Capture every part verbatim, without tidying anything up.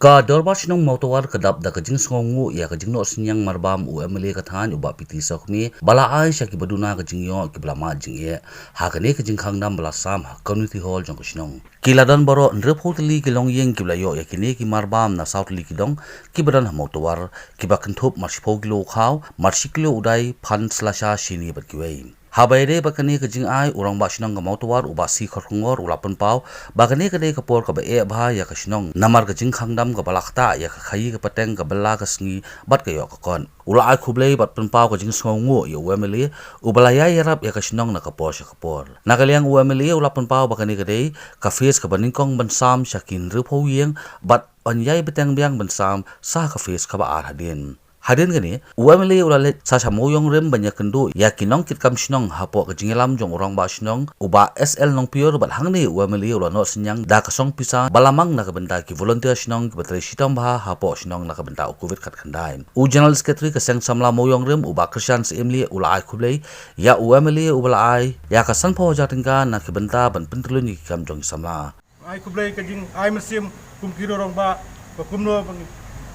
Ka Dorbar Shnong Mawtawar ka dap da ka jingsngewnguh ïa ka jingnoh synñiang marbam u M L A ka thaiñ u Bah P T Sawkmie ba la ai sha kiba duna ka jingïoh kiba la mad jingeh ha kane ka jingkhang dam ba la sam ha Community Hall jong ka shnong. Ki la don baroh hynriewphew tylli ki longïing kiba la ïoh ïa kine ki marbam na saw tylli ki dong kiba don ha Mawtawar, kiba kynthup mar shiphew kilo u khaw, mar shi kilo u dai, phan slasha, shini bad kiwei. Haba ïadei bad kane ka jingai, u Rangbah Shnong ka Mawtawar u Bah C Kharkongor u la pynpaw ba kane ka dei ka por kaba eh bha ïa ka shnong namar ka jingkhang dam kaba la ktah ïa ka khaïi ka pateng, ka bylla ka sngi bad ka ïoh ka kot. U la ai khublei bad pynpaw ka jingsngewnguh ïa u M L A uba la ïai ïarap ïa ka shnong na ka por sha ka por. Na ka liang u M L A u la pynpaw ba kane ka dei ka phase kaba nyngkong ban sam sha ki hynriewphew ïing bad yn ïai bteng biang ban sam sa ka phase kaba ar hadien. Hadien kane, u M L A u la leit sa sha Mawïong Rim ban ïakynduh ïa ki nongkitkam shnong hapoh ka jingïalam jong u Rangbah Shnong u Bah S L Nongpior bad hangne u M L A u la noh synñiang da ka song pisa ba la mang na ka bynta ki volunteer shnong kiba trei shitom bha hapoh shnong na ka bynta u Covid khatkhyndai. U General Secretary ka Seng Samla Mawïong Rim u Bah Krishan Syiemlieh u la ai khublei ïa u M L A uba la ai ïa ka sanphew hajar tyngka na ka bynta ban pyntylun ïa ki kam jong ki samla. Ai khublei ka jingai mynsiem kum ki rangbah, ba kumno ban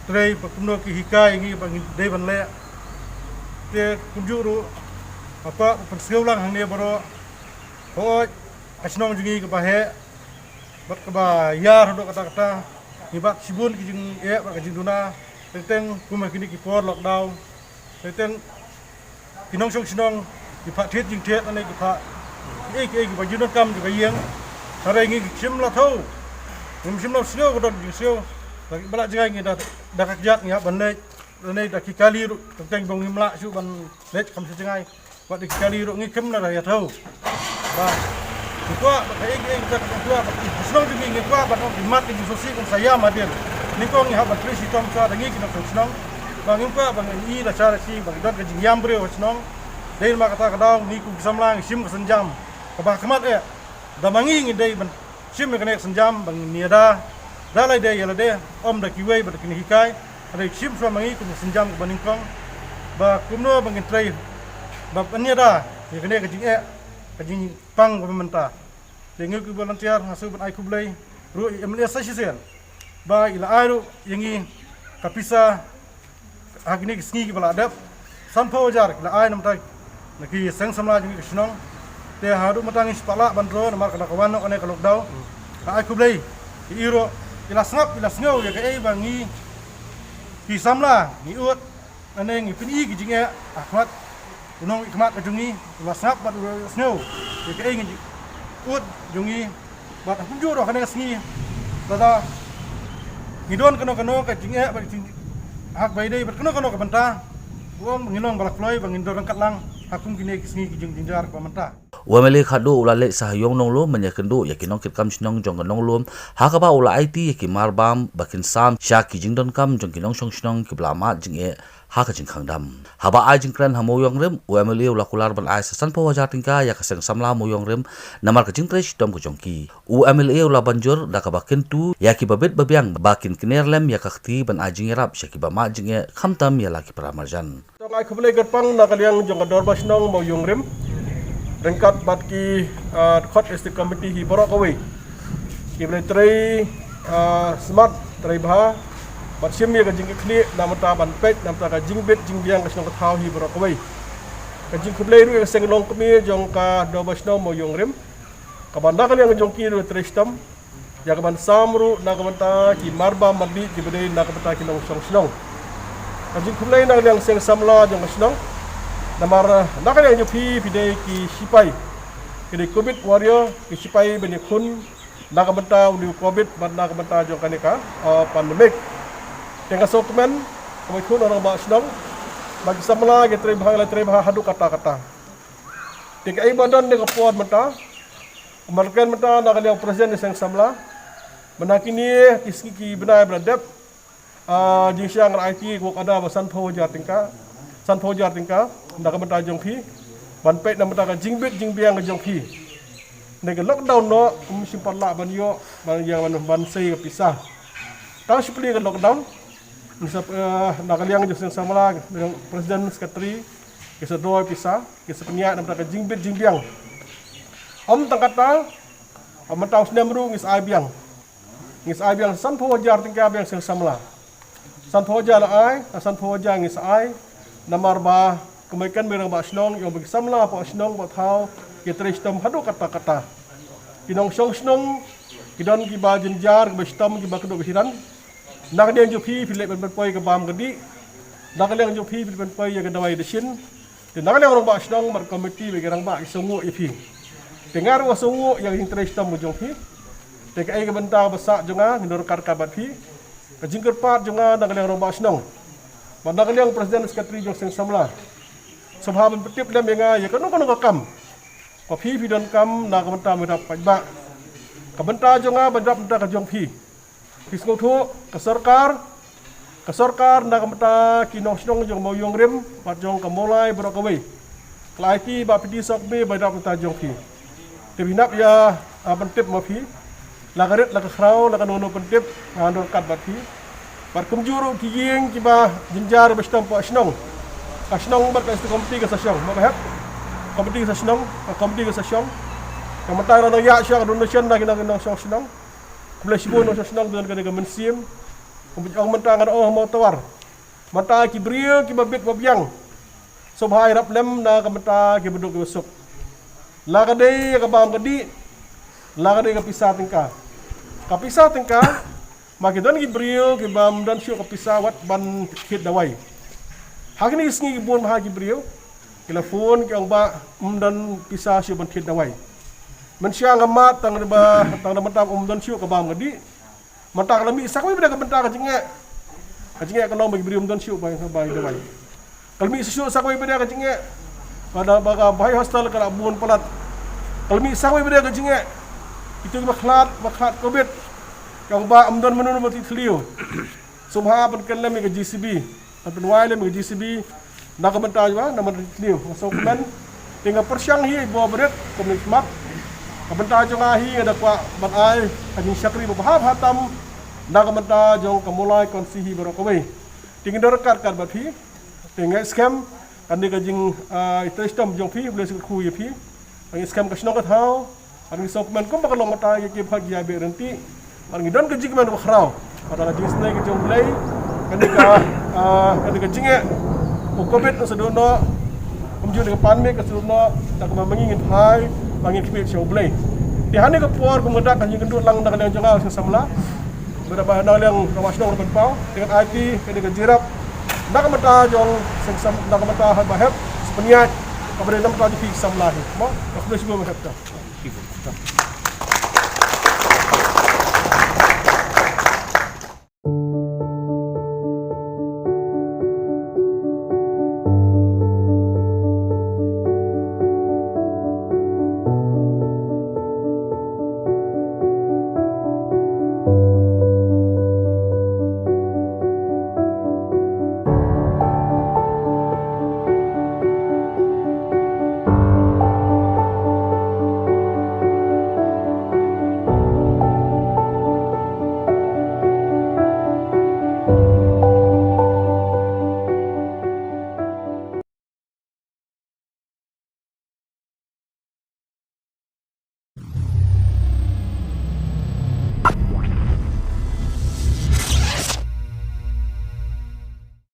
trei, ba kumno ki hikai ngi ba ngi dei ban leh. Te kumjuh ruh, haba pynsngew lang hangne baroh, hooid, ka shnong jong ngi kaba heh bad kaba ïar haduh katta katta, ngi bat shibun ki jingeh bad ka jingduna, teng teng kum ha kine ki por lockdown. Teng teng ki nongshong shnong ki phah thied jingthied, lane ki phah kiei kiei kiba jingdonkam jong ka ïing. Hynrei ngi shim la thew, ngim shim la sngew ka don jingsngew. Da ki ba la jngai ngi da, da ka kjat ngi hap ban leit, lane da ki kali ruh teng teng ba ngim lah shuh ban leit kham sha jngai. Bad da ki kali ruh ngi khlem la ïa thew. Ba ngi kwah ba kaei kaei ka kwah ba ki shnong jong ngi, ngi kwah ba ngi mat ki jingsngewsih kum sa ïam hadien. Nyngkong ngi hap ban trei shitom shuwa da ngi ki nongshong shnong. Ba ngim kwah ba ngi la shah la shi ba ngi don ka jingïam briew ha shnong. Dei namar kata ka daw ngi kum ki samla ngi shim ka sienjam kaba ha khmat eh. Da ma ngi ngi dei ban shim ïa kane ka sienjam ba ngin ïada da lade ïa lade, ym da kiwei bad da kine hikai. Hynrei shim shuwa ma ngi kum ka sienjam kaba nyngkong ba kumno ba ngin trei ba ban ïada ïa kane ka jingeh, ka jingpang kaba mynta. Te ngi ki volunteer nga shu ban ai khublei ruh ïa i M L A sa shisien ba i la ai ruh ïa ngi ka pisa ha kine ki sngi kiba la dep. Sanphew hajar ki la ai na mynta na ki seng samla jong ngi ka shnong. Te haduh mynta ngi shu pat lah ban draw namar ka la ka wan noh kane ka lockdown. Nga ai khublei ïa i ruh, i la sngap, i la sngew ïa kaei ba ngi ki samla ngi ud, lane ngi pyni ki jingeh ha khmat u nongmihkhmat ka jong ngi, u la sngap bad u la sngew ïa kaei ngi ud jong ngi. Bad ha kumjuh ruh kane ka sngi, lada ngi don kano kano ka jingeh bad ka jing, ha kaba ïadei bad kano kano ka bynta, u ong ba ngin long ba la kloi ba ngin don ryngkat lang ha kum kine ki sngi ki jingjynjar kaba mynta. U M L A khadduh u la leit sa ha ïong Nonglum ban ïakynduh ïa ki nongkitkam shnong jong ka Nonglum, ha kaba u la aiti ïa ki marbam ba kin sam sha ki jingdonkam jong ki nongshong shnong kiba la mad jingeh ha ka jingkhang dam. Haba ai jingkren ha Mawïong Rim, u M L A u la kular ban ai sa sanphew hajar tyngka ïa ka seng samla Mawïong Rim namar ka jingtrei shitom ka jong ki. U M L A u la ban jur da kaba kyntu ïa kiba bit ba biang ba kin kner lem ïa ka kti ban ai jingïarap sha kiba mad jingeh, khamtam ïa la ki para marjan. To nga ai khublei kyrpang na ka liang jong ka Dorbar Shnong Mawïong Rim ryngkat bad ki, ah, Dkhot District Committee hi baroh kawei. Ki ba la trei, ah, smat, trei bha bad shim ïa ka jingkitkhlieh na bynta ban peit na bynta ka jingbit jingbiang ka shnong ka thaw hi baroh kawei. Ka jingkhublei ruh ïa ka seng longkmie jong ka Dorbar Shnong Mawïong Rim kaba na ka liang jong ki ruh trei shitom ïa ka ban sam ruh na ka bynta ki marbam mardih kiba dei na ka bynta ki nongshong shnong. Ka jingkhublei na ka liang seng samla jong ka shnong. Namar na ka liang jong phi, phi dei ki shipai, ki dei Covid warrior, ki shipai ban ïakhun na ka bynta une u Covid bad na ka bynta jong kane ka, ah, pandemic. Te nga sngewkmen kaba ïakhun u rangbah shnong ba ki samla ki trei bha, la trei bha haduh katta katta. Te kaei ba don ne ka por mynta, marken mynta na ka liang president ne seng samla, mynta kine ki sngi ki bnai ba la dep, ah, jingshisha nga la aiti ka work order ba sanphew hajar tyngka, sanphew hajar tyngka na ka bynta jong phi ban peit na bynta ka jingbit jingbiang ka jong phi. Ne ka lockdown noh, ym shym pat lah ban ïoh ban ïa ban, ban sei ka pisa. Tang shi pli ka lockdown, ngi sa, eh, na ka liang jong seng samla, president, secretary, ki sa draw pisa, ki sa pynïaid na bynta ka jingbit jingbiang. Ym tang katta, ym, mynta u snem ruh ngi sa ai biang. Ngi sa ai biang sanphew hajar tyngka biang sha ki samla. Sanphew hajar la ai, sanphew hajar ngi sa ai. Namar ba kumne kan mei rangbah shnong, ïa ba ki samla hapoh shnong ba thaw ki trei shitom haduh katta katta. Ki nongshong shnong ki don kiba jynjar, kiba shitom, kiba kdup hiran. Na ka liang jong phi, phi leh ban pynpoi ka bam ka dih. Na ka liang jong phi, phi leh ban pynpoi ïa ka dawai dashin. Te na ka liang rangbah shnong bad komiti bad ki rangbah ki sngewnguh ïa phi. Te nga ruh nga sngewnguh ïa ka jingtrei shitom ka jong phi. Te kaei ka bynta ba sah jong nga, ngi don ryngkat ryngkat bad phi. Ka jingkyrpad jong nga na ka liang rangbah shnong bad na ka liang president secretary jong seng samla, sngewbha ban pyntip lem ïa nga ïa kano kano ka kam ba phi phi donkam na ka bynta ban ïarap paidbah. Ka bynta jong nga ban ïarap bynta ka jong phi. Phi sngewthuh, ka sorkar, ka sorkar na ka bynta ki nongshnong jong Mawïong Rim bad jong ka Mawlai baroh kawei, ka la aiti ba phi dei sokmi ban ïarap bynta jong phi. Te phi nap ïa, ah, ban tip ma phi, la ka rit, la ka khraw, la kano kano ban tip, ah, nga don ryngkat bad phi. Bad kumjuh ruh ki ïing kiba jynjar ba shitom hapoh shnong, ka shnong bad ka komiti ka sa shong, ma ba hep, komiti ka sa shnong, ka komiti ka sa shong. Ka mynta la nang ïa shong donation na ki nong, ki nongshong shnong. Khublei shibun nongshong shnong, don kane ka mynsiem. Kum ba ong mynta, nga da ong ha Mawtawar, mynta ki briew kiba bit ba biang, sngewbha ïarap lem na ka bynta kiba duk kiba suk. La ka dei ka bam ka dih, la ka dei ka pisa tyngka. Ka pisa tyngka, ma ki don ki briew ki bym don shuh ka pisa wat ban thied dawai. Ha kine ki sngi ki bun bha ki briew ki la phone ki ong ba ym don pisa shuh ban thied dawai. Mynshuwa nga mad tang da ba, tang da mynta ym don shuh ka bam ka dih. Mynta ka la mih sa kawei pat de ka bynta ka jingeh. Ka jingeh ka long ba ki briew ym don shuh ban, ban dawai. Ka la mih sa shuh sa kawei pat de ka jingeh. Ka da ba ka bai hostel ka la bun palat. Ka la mih sa kawei pat de ka jingeh. Itu ba khlad, ba khlad covid. Ka ba ym don mano mano ba tih thliew. Sngewbha ban kren lem ïa ka J C B. Ban pynwai lem ïa ka J C B. Na ka bynta jong nga, na ka bynta thliew, nga sngewkmen. Te nga pyrshang hi ba barit kumne khmat. Ka bynta jong nga hi nga da kwah ban ai ka jingshakri ba bha bha tam na ka bynta jong ka Mawlai Constituency hi baroh kawei. Te ngi don ryngkat ryngkat bad phi. Te nga ngeit skhem kane ka jing, ah, trei shitom jong phi, U Blei un kyrkhu ïa phi. Nga ngeit skhem ka shnong ka thaw. Bad ngi sngewkmen kumba ka long mynta ïa ki ba ki ïa beh ryntih. Bad ngi don ka jingkmen ba khraw. Bad da ka jingsnei ka jong U Blei, kane ka, ah, kane ka jingeh u covid un sa duh noh. Kumjuh kane ka pandemic ka sa duh noh. Da kaba ma ngi ngin phai, ma ngin khmih sha U Blei. Te ha kane ka por kum nga dak ka jingkynduh lang na ka liang jong nga u seng samla, bad na ka liang rangbah shnong ruh ban paw, te ngan aiti kane ka jingïarap na ka bynta jong seng sam, na ka bynta ha ba hep, sa pynïaid kaba dei na ka bynta jong phi ki samla hi. Mo, khublei shibun ba hep ta.